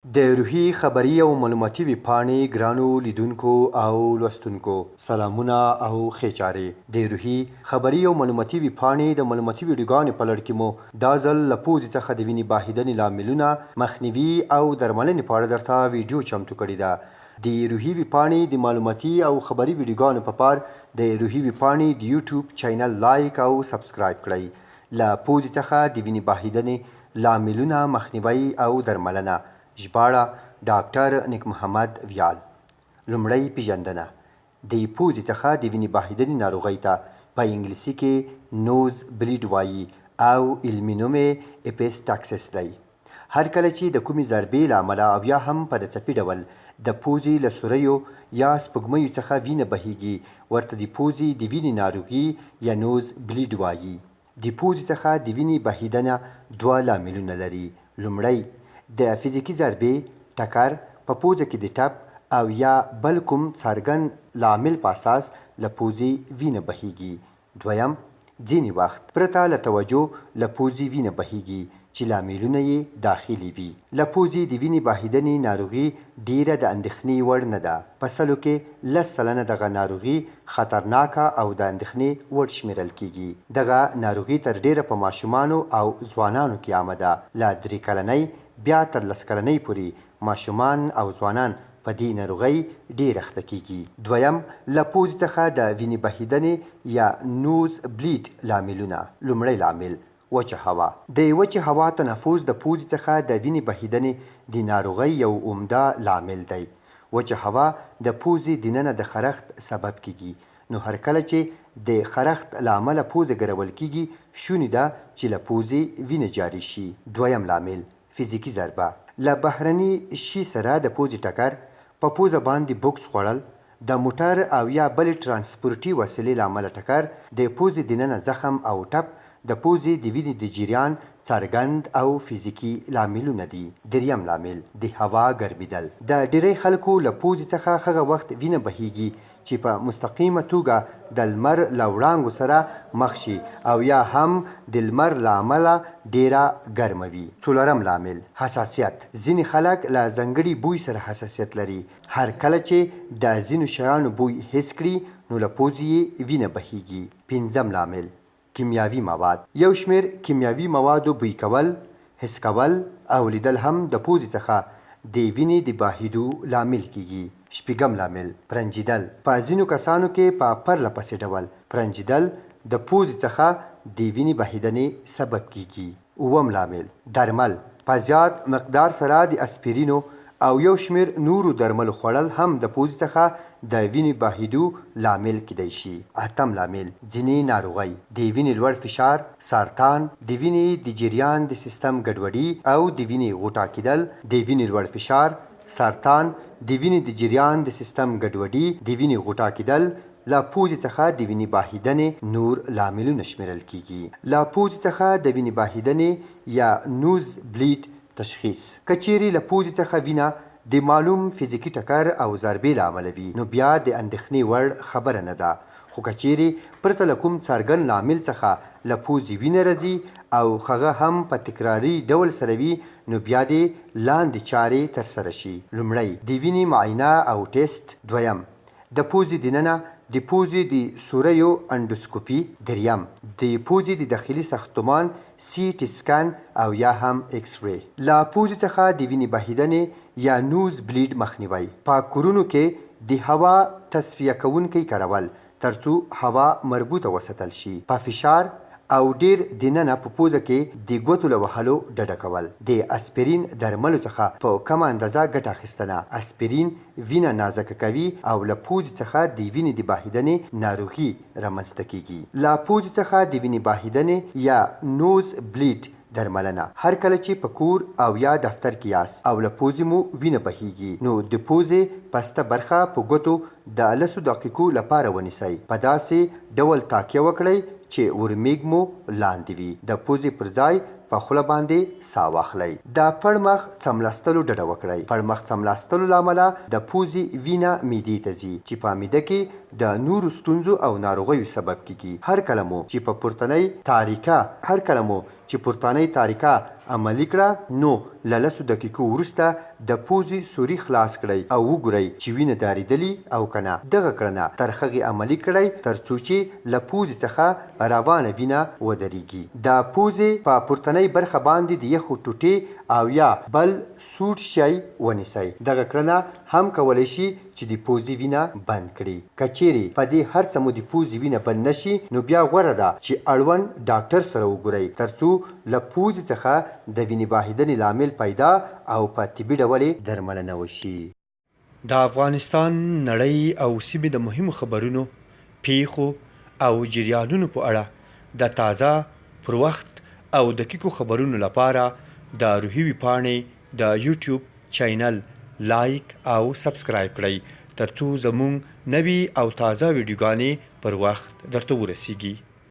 د روهي خبري او معلوماتي ویبپاڼې ګرانو لیدونکو او لوستونکو سلامونه او ښې چارې. د روهي خبري او معلوماتي ویبپاڼې د معلوماتي ویډیوګانو په لړ کې مو دا ځل له پوزې څخه د وینې بهیدنې لاملونه، مخنیوي او درملنې په اړه درته ویډیو چمتو کړې ده. د روهي ویبپاڼې د معلوماتي او خبري ویډیوګانو په پار د روهي ویبپاڼې د یوټیوب چینل لایک او سبسکرایب کړئ. له پوزې څخه د وینې بهیدنې لاملونه، مخنیوی او درملنه، ژباړه، ډاکټر نیک محمد ویال. لومړۍ پېژندنه، د پوزې څخه د وینې بهیدنې ناروغۍ ته په انګلیسي کې نوز بلیډ وايي او علمي نوم یې اپیسټاکسس دی. هر کله چې د کومې ضربې له امله او یا هم په ناڅاپي ډول د پوزې له سوریو یا سپوږمیو څخه وینه بهیږي، ورته د پوزې د وینې ناروغي یا نوز بلیډ وايي. د پوزې څخه د وینې بهیدنه دوه لاملونه لري، لومړی، د فزیکي ضربې، ټکر، په پوزه کې د ټپ او یا بل کوم څرګند لامل په اساس له پوزې وینه بهیږي. دویم، ځینې وخت پرته له توجه له پوزې وینه بهیږي چې لاملونه یې داخلي وي. له پوزې د وینې بهیدنې ناروغي ډیره د اندیښنې وړ نه ده. په سلو کې 10% دغه ناروغي خطرناکه او د اندیښنې وړ شمیرل کیږي. دغه ناروغي تر ډیره په ماشومانو او ځوانانو کې عامه ده. له درې کلنۍ بیا تر لس کلنۍ پورې ماشومان او ځوانان په دې ناروغۍ ډیر اخته کیږي. دویم، له پوزې څخه د وینې بهیدنې یا نوز بلیډ لاملونه. لومړی لامل، وچه هوا. د وچې هوا تنفس د پوزې څخه د وینې بهیدنې د ناروغۍ یو عمده لامل دی. وچه هوا د پوزې دننه د خرښت سبب کیږي، نو هر کله چې د خرښت له امله پوزه ګرول کیږي، شونې ده چې له پوزې وینه جاري شي. دویم لامل، فزیکي ضربه. له بهرني شي سره د پوزې ټکر، په پوزه باندې بوکس خوړل، د موټر او یا بلې ټرانسپورټي وسیلې له امله ټکر، د پوزې دننه زخم او ټپ د پوزې د وینې د جریان څرګند او فزیکي لاملونه دي. دریم لامل، د هوا ګرمېدل. د ډېری خلکو له پوزې څخه هغه وخت وینه بهیږي چې په مستقیمه توګه د لمر له وړانګو سره مخ شي او یا هم د لمر له امله ډېره ګرمه وي. څلورم لامل، حساسیت. ځینې خلک له ځانګړي بوی سره حساسیت لري. هر کله چې د ځینو شیانو بوی حس کړي نو له پوزې یې وینه بهیږي. پنځم لامل، کیمیاوي مواد. یو شمېر کیمیاوي موادو بوی کول، حس کول او لیدل هم د پوزې څخه د وینې د بهیدو لامل کیږي. شپږم لامل، پرنجیدل. په ځینو کسانو کې په پرله پسې ډول پرنجیدل د پوزې څخه د وینې بهیدنې سبب کیږي. اووم لامل، درمل. په زیات مقدار سره د اسپرینو او یو شمېر نورو درملو خوړل هم د پوزې څخه د وینې بهیدو لامل کیدای شي. اتم لامل، ځینې ناروغۍ، د وینې لوړ فشار، سرطان، د وینې د جریان د سیستم ګډوډي او د وینې غوټه کیدل، د وینې لوړ فشار، سرطان، د وینې د جریان د سیستم ګډوډي، د وینې غوټه کیدل، له پوزې څخه د وینې بهیدنې نور لاملونه شمیرل کیږي. له پوزې څخه د وینې بهیدنې یا نوز بلیډ تشخیص، که چیرې له پوزې څخه وینه د معلوم فزیکي ټکر او ضربې له امله وي نو بیا د اندیښنې وړ خبره نه ده، خو که چیرې پرته له کوم څرګند لامل څخه له پوزې وینه راځي او هغه هم په تکراري ډول سره وي نو بیا دې لاندې چارې ترسره شي، لومړی، د وینې معاینه او ټیسټ، دویم، د پوزې دننه د پوزې د سوریو انډوسکوپي، دریم، د پوزې د داخلي ساختمان سي ټي سکن او یا هم ایکس ری. له پوزې څخه د وینې بهیدنې یا نوز بلیډ مخنیوی. په کورونو کې د هوا تصفیه کوونکی کارول ترڅو هوا مربوطه وساتل شي. په فشار او ډېر دننه په پوزه کې د ګوتو له وهلو ډډه کول. د اسپرین درملو څخه په کمه اندازه ګټه اخیستنه. اسپرین وینه نازکه کوي او له پوزې څخه د وینې د بهیدنې ناروغي رامنځته کیږي. له پوزې څخه د وینې بهیدنې یا نوز بلیډ درملنه، هر کله چې په کور او یا دفتر کې یاست او له پوزې مو وینه بهیږي نو د پوزې پسته برخه په ګوتو د لسو دقیقو لپاره ونیسئ، په داسې ډول تاکیه وکړئ چې ورمیږ مو لاندې وي، د پوزې پر ځای په خوله باندې ساه واخلئ. د پړ مخ څملاستلو ډډه وکړئ. پړ مخ څملاستلو له امله د پوزې وینه معدې ته ځي چې په معده کې د نورو ستونزو او ناروغیو سبب کیږي. هر کله مو چې په پورتنۍ طریقه هر کله مو چې پورتنۍ طریقه عملي کړه نو له لسو دقیقو وروسته د پوزې سوري خلاص کړئ او وګورئ چې وینه دریدلي او که نه. دغه کړنه تر هغې عملي کړئ تر څو چې له پوزې څخه روانه وینه ودریږي. د پوزې په پورتنۍ برخه باندې د یخو ټوټې او یا بل سوړ شی ونیسئ. دغه کړنه هم کولی شي چې د پوزې وینه بند کړي. که چیرې په دې هر څه مو د پوزې وینه بند نه شي نو بیا غوره ده چې اړوند ډاکټر سره وګورئ ترڅو له پوزې څخه د وینې بهیدنې لامل پیدا او په طبي ډول یې درملنه وشي. د افغانستان، نړۍ او سیمې د مهمو خبرونو، پېښو او جریانونو په اړه د تازه، پر وخت او دقیقو خبرونو لپاره د روهي ویبپاڼې د یوټیوب چینل لایک او سبسکرایب کړئ ترڅو زموږ نوې او تازه ویډیوګانې پر وخت درته ورسیږي.